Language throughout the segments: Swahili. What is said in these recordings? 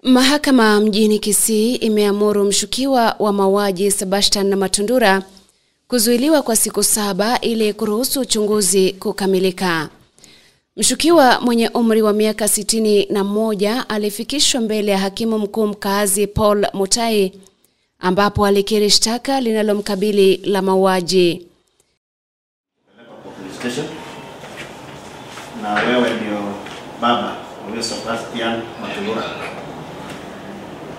Mahakama mjini Kisii imeamuru mshukiwa wa mauaji Sebastian na Matundura kuzuiliwa kwa siku 7 ili kuruhusu uchunguzi kukamilika. Mshukiwa mwenye umri wa miaka 61 alifikishwa mbele ya hakimu mkuu mkaazi Paul Mutai, ambapo alikiri shtaka linalomkabili la mauaji. Na wewe ndio baba wa Sebastian Matundura.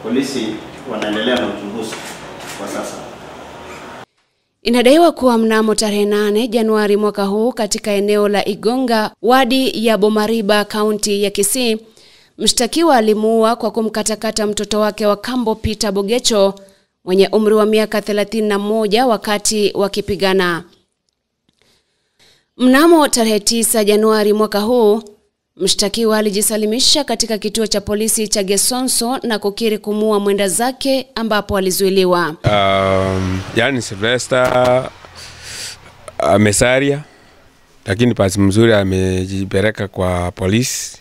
Polisi wanaendelea na uchunguzi kwa sasa. Inadaiwa kuwa mnamo tarehe 8 Januari mwaka huu katika eneo la Igonga, wadi ya Bomariba, kaunti ya Kisii, mshtakiwa alimuua kwa kumkatakata mtoto wake wa kambo Peter Bogecho mwenye umri wa miaka 31 wakati wakipigana. Mnamo tarehe 9 Januari mwaka huu, mshtakiwa alijisalimisha katika kituo cha polisi cha Gesonso na kukiri kumuua mwenda zake, ambapo alizuiliwa. Yani Sylvester amesaria, lakini pasi mzuri amejipeleka kwa polisi,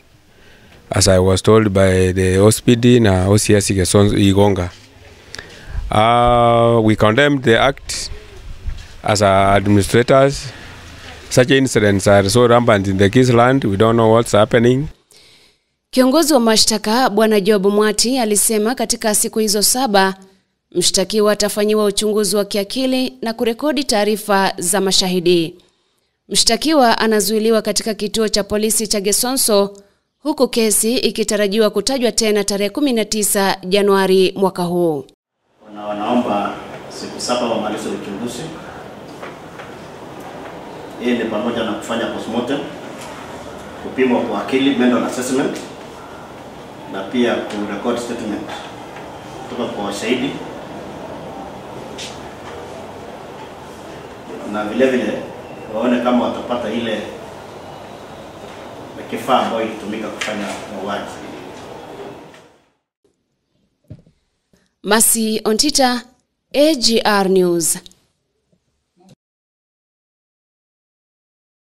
as I was told by the OCPD na OCS Gesonso Igonga. We condemned the act as administrators. Such incidents are so rampant in the Kisii land. We don't know what's happening. Kiongozi wa mashtaka Bwana Job Mwati alisema katika siku hizo 7 mshtakiwa atafanyiwa uchunguzi wa kiakili na kurekodi taarifa za mashahidi. Mshtakiwa anazuiliwa katika kituo cha polisi cha Gesonso, huku kesi ikitarajiwa kutajwa tena tarehe 19 Januari mwaka huu. Na wanaomba siku 7 wamalize uchunguzi. Hii ni pamoja na kufanya postmortem, kupimwa kwa akili, mental assessment, na pia kurecord statement kutoka kwa washahidi, na vile vile waone kama watapata ile kifaa ambayo ilitumika kufanya mauaji. Masi Ontita, AGR News.